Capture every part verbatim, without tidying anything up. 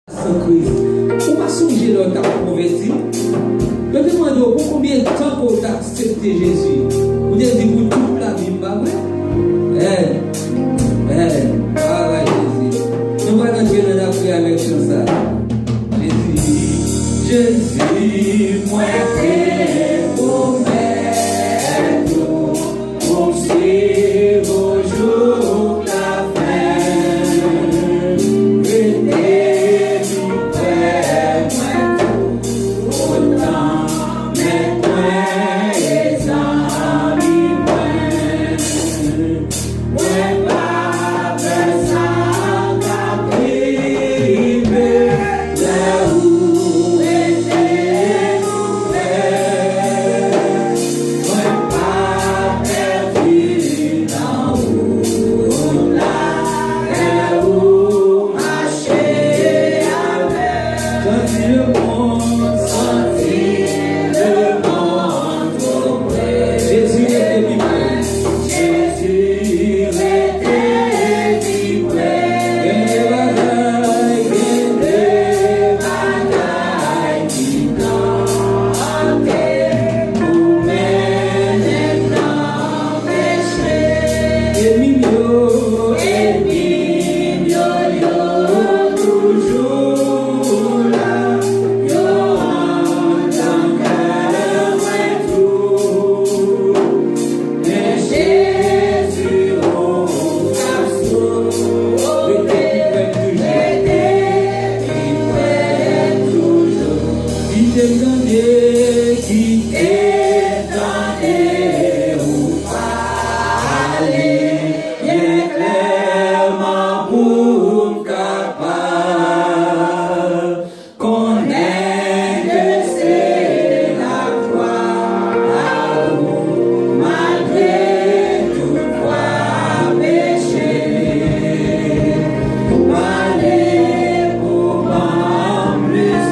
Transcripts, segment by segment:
San Kris. Ou pa sonje lè w t ap konvèti? Yo te mande w pou konbyen tan ke w t aksepte Jezi? Ou te di pou tout lavi m, pa vre? Hey, hey, travay Jezi. Nou pral antre nan lapriyè avèk chan sa. Jezi, Jezi, mwen te pwomèt ou. Pou m swiv ou jouk lafen, rete pi prè mwen toutan, mèt mwen e zanmi mwen. Mwen pa pè sa k ap rive lè ou rete ouvè. Mwen pa pèdi nan wout la, lè ou mache avè m. Santi lemonn, santi lemonn twò prè. Jezi rete pi prè. Jezi rete pi prè. Gen de bagay, gen de bagay ki tante pou mennen m nan peche. Enmi m yo, enmi m yo, yo toujou la. Yo andan kè mwen tou. Men Jezi, ou k ap sove, rete pi prè toujou. Kite m tande, kite m tande ou pale byen klèman pou m kapab konnen ke se laglwa a ou, malgre tout pwa peche. Pale pou ban m plis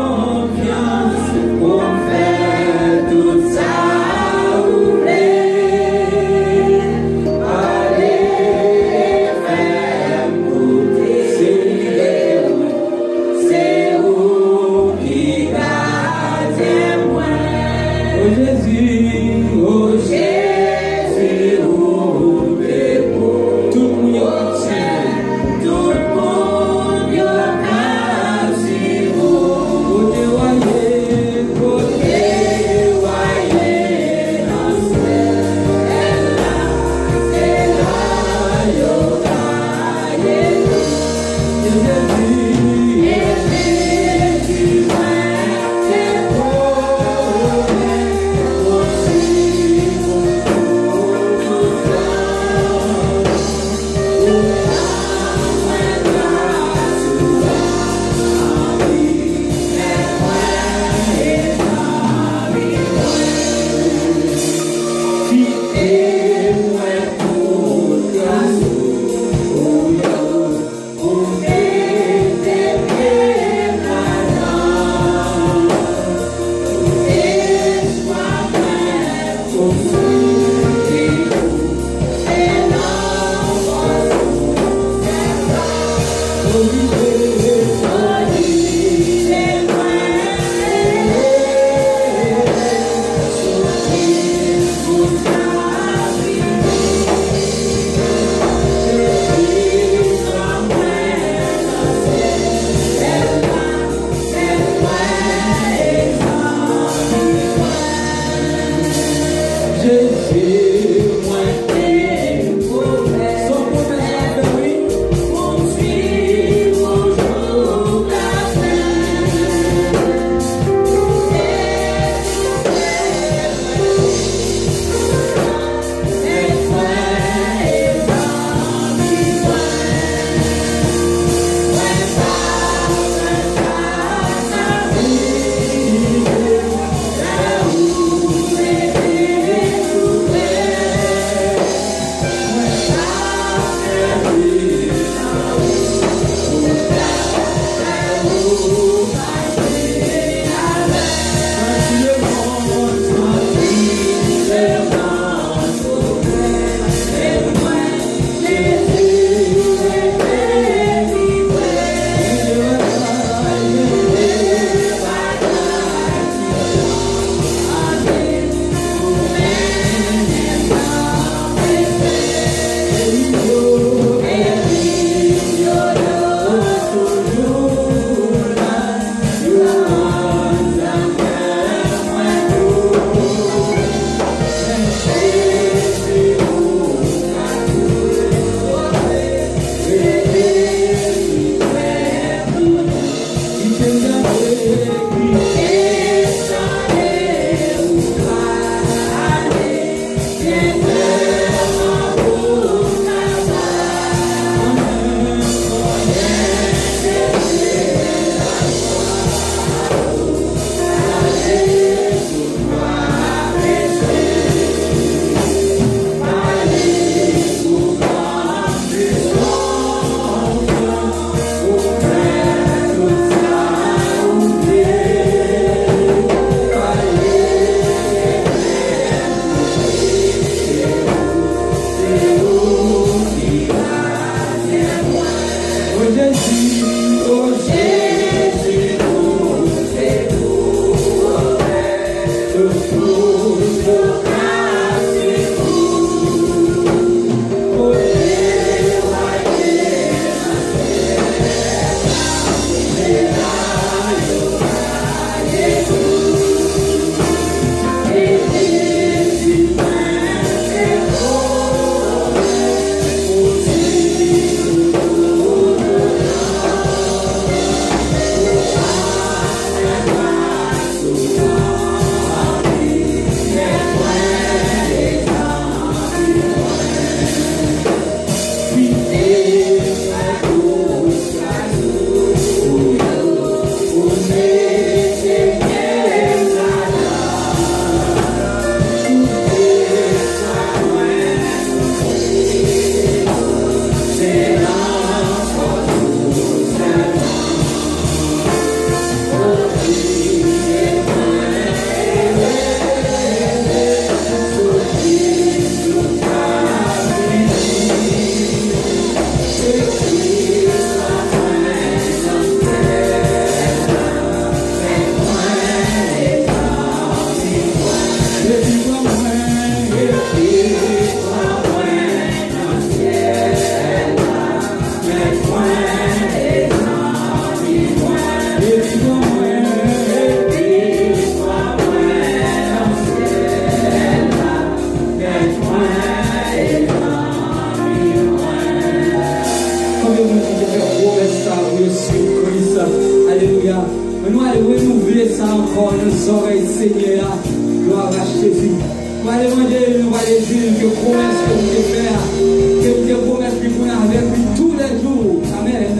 konfyans pou m fè tout sa ou vle. Pale e fè m koute. Se ou ki gadyen mwen. Se ou ki gadyen mwen. O Jezi, o Jezi, ou te pwomèt. Tout moun yo k ap swiv ou. Tout moun yo k ap swiv ou. Kote w a ye, kote w a ye nan syèl la, se la yo ka ye. Konbyen moun ki te fè pwomès sa pou yo swiv Kris? Alelouya. Men nou al renouvle sa ankò nan zòrèy Senyè a. Glwa a Jezi. Nou ale mande l, nou ale di l ke pwomès ke nou te fè a, ke nou te pwomèt li pou n avèk li toulejou. Amèn.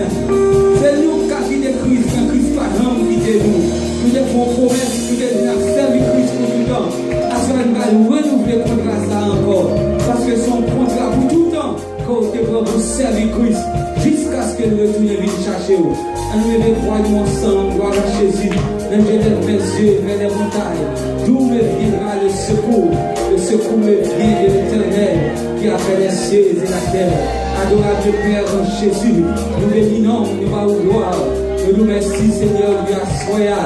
Se nou k ka kite Kris, men Kris pa janm kite nou. Nou te fè yon pwomès, nou te di n ap sèvi Kris pou toutan. Aswè a, nou pral renouvle kontra sa a ankò. Paske se yon kontra pou toutan ke w te pran pou sèvi Kris, jiskaske l retounen vin chache w. Ann leve vwa nou ansanm, glwa a Jezi. Lève mes yeux vers les montagnes, d'où me viendra le secours? Le secours me vient de l'Éternel qui a fait les cieux et la terre. Adorable Père en Jésus, nou beni non w, nou ba ou glwa, nou di w mèsi, Senyè, pou aswè a.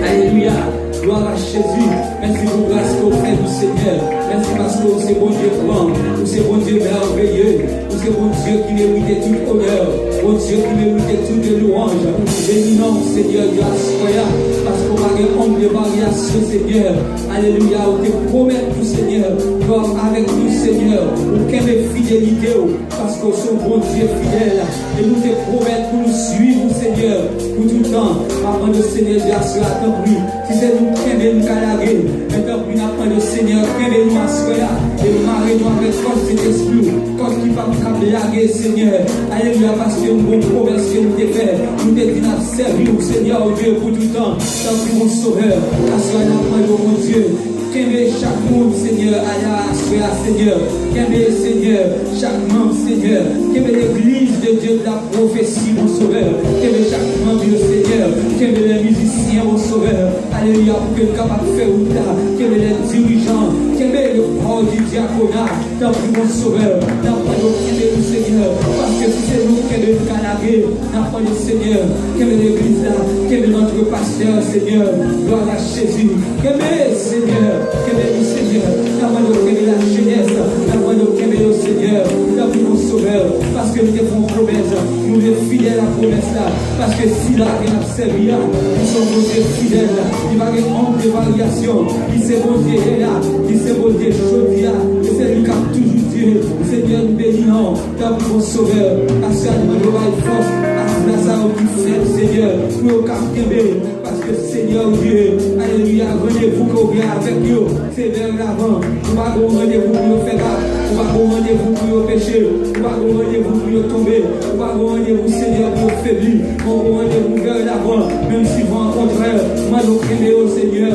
Alelouya. Glwa a Jezi. Mèsi pou gras ke w fè nou, Senyè. Mèsi paske w se Bondye gran, ou se Bondye mèveye, ou se Bondye ki merite tout onè, Bondye ki merite tout louanj. Beni non w, Senyè, di aswè a, paske w pa gen onn de varyasyon, Senyè. Alelouya, ou te pwomèt nou, Senyè, ke w ap avèk nou, Senyè. Ou kenbe fidelite w, paske w se yon Bondye fidèl. E nou te pwomèt pou nou swiv ou, Senyè, pou tout tan. M ap mande w, Senyè, di aswè a, tanpri, si se nou k kenbe, nou ka lage. Men tanpri, n ap mande w, Senyè, kenbe nou aswè a, e mare nou avèk kòd Sentespri w, kòd ki p ap kab lage, Senyè. Alelouya, paske nou gon pwomès ke nou te fè. Nou te di n ap sèvi w, Senyè, o Dye, pou tout tan. Tanpri, mon Sovè, aswè a, n ap mande w, Bondye, kenbe chak moun, Senyè, a la aswè a, Senyè. Kenbe, Senyè, chak manm, Senyè. Kenbe legliz de Dye de la pwofesi, mon Sovè. Kenbe chak manm yo, Senyè. Kenbe lè mizisyen, mon Sovè. Alelouya, pou ke n kapab fè wout la. Kenbe lè dirijan. Kenbe le kò di dyakona. Tanpri, mon Sovè, n ap mande w kenbe nou, Senyè, paske si se nou k kenbe, nou ka lage. N ap mande w, Senyè, kenbe legliz la, kenbe notre pastè, Senyè. Glwa a Jezi. Kenbe, Senyè, kenbe nou, Senyè. N ap mande w kenbe lajenès, n ap mande w kenbe yo, Senyè. Tanpri, mon Sovè, paske nou te fè yon pwomès, nou vle fidèl a pwomès la, paske sila ke n ap sèvi a, li se yon Bondye fidèl, li pa gen onn de varyasyon, li se Bondye yè a, li se Bondye jodi a, e se li k ap toujou Dye. Senyè, nou beni non w, tanpri, mon Sovè, aswè a, nou mande w bay fòs a sila sa yo ki fèb, Senyè, pou yo kab kenbe, paske, Senyè, ou Dye, alelouya, randevou ke w gen avèk yo, se vè lavan. Ou pa gen yon randevou pou yo fè bak. Ou pa gen yon randevou pou yo peche. Ou pa gen yon randevou pou yo tonbe. Ou pa gen yon randevou, Senyè, pou yo febli. Ou gen yon randevou vè lavan. Menm si van an kontrè, mande w kenbe yo, Senyè.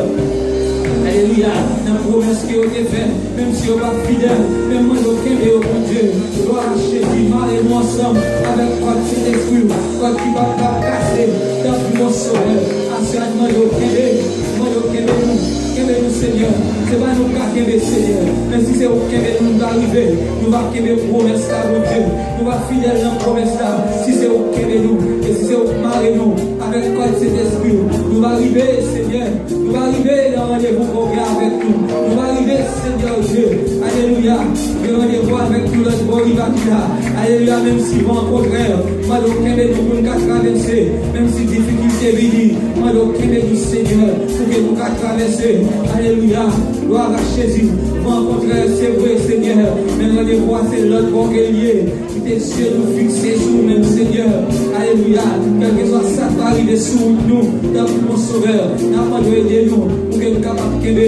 Alelouya. Nan pwomès ke yo te fè, menm si yo pa fidèl, men mande w kenbe yo, Bondye. Glwa a Jezi, mare nou ansanm avèk kòd Sentespri w, kòd ki p ap kab kase. Tanpri, mon Sovè, aswè a, mande w kenbe, mande w kenbe nou, kenbe nou, Senyè, se pa nou k ka kenbe, Senyè. Men si se ou k kenbe nou, nou va rive. Nou va kenbe pwomès la, Bondye. Nou va fidèl nan pwomès la. Si se ou k kenbe nou, e si se ou k mare nou avèk kòd Sentespri, nou va rive, Senyè. Nou va rive nan randevou ke w gen avèk nou. Nou va rive, Senyè Dye. Alelouya. Gen randevou avèk nou lòt bò rivaj la. Alelouya. Menm si van kontrè, mande w kenbe nou pou n ka travèse. Menm si difikilte vini, mande w kenbe nou, Senyè, pou ke nou ka travèse. Alelouya. Glwa a Jezi. Van kontrè, se vre, Senyè. Men randevou a se lòt bò ke l ye. Kite zye nou fikse sou ou menm, Senyè. Alelouya. Kèlkeswa sa k va rive sou wout nou, tanpri, mon Sovè, n ap mande w ede nou pou ke nou kapab kenbe.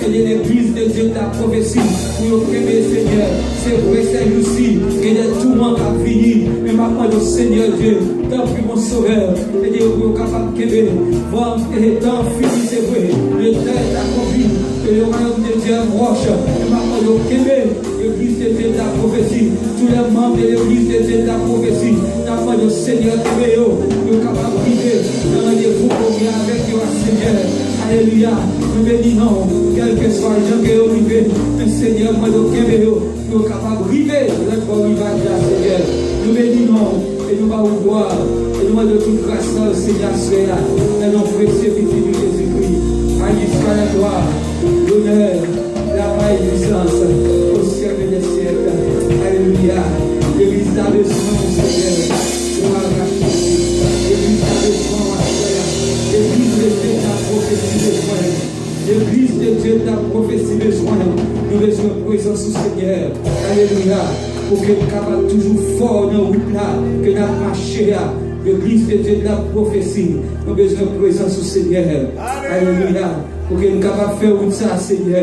Ede legliz de Dye de la pwofesi pou yo kenbe, Senyè. Se vre, sèjousi, gen de touman k ap vini, men m ap mande w, Senyè Dye, tanpri, mon Sovè, ede yo pou yo kapab kenbe. Van, e tan fini, se vre, le temps est accompli, que le royaume de Dieu est proche, men m ap mande w kenbe. Legliz de Dye de la pwofesi, tout lè manm de legliz de Dye de la pwofesi, n ap mande w, Senyè, kenbe yo, pou yo kapab rive nan randevou ke w gen avèk yo a, Senyè. Alelouya. Nou beni non w, kèlkeswa jan ke yo rive, men Senyè, mande w kenbe yo, pou yo kapab rive lòt bò rivaj la, Senyè. Nou beni non w, e nou ba w glwa, e nou mande w tout gras sa yo, Senyè, aswè a, nan non presye Pitit ou Jezikri. A li swa laglwa, lonè, la pa egzistans o syèk dè syèk. Alelouya. Legliz la bezwen w, Senyè. Glwa a Jezi. Legliz la bezwen w aswè a. Legliz de Dye de la pwofesi bezwen w. Legliz de Dye de la pwofesi bezwen w. Nou bezwen prezans ou, Senyè. Alelouya. Pou ke n kapab toujou fò nan wout la ke n ap mache a. Legliz de Dye de la pwofesi, nou bezwen prezans ou, Senyè. Alelouya. Pou ke n kapab fè wout sa, Senyè.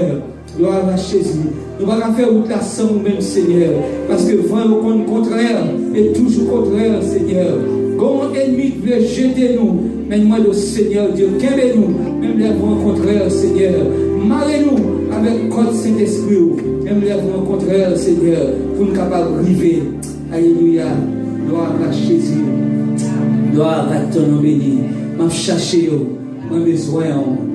Glwa a Jezi. Nou pa ka fè wout la san ou menm, Senyè. Paske van yo konn kontrè, e toujou kontrè, Senyè. Gen yon ènmi k vle jete nou, men n mande w, Senyè Dye, kenbe nou, menm lè van kontrè, Senyè. Mare nou avèk kòd Sentespri w, menm lè van kontrè, Senyè, pou n kapab rive. Alelouya. Glwa a Jezi. Glwa a ton non beni. M ap chache yo. Mwen bezwen w.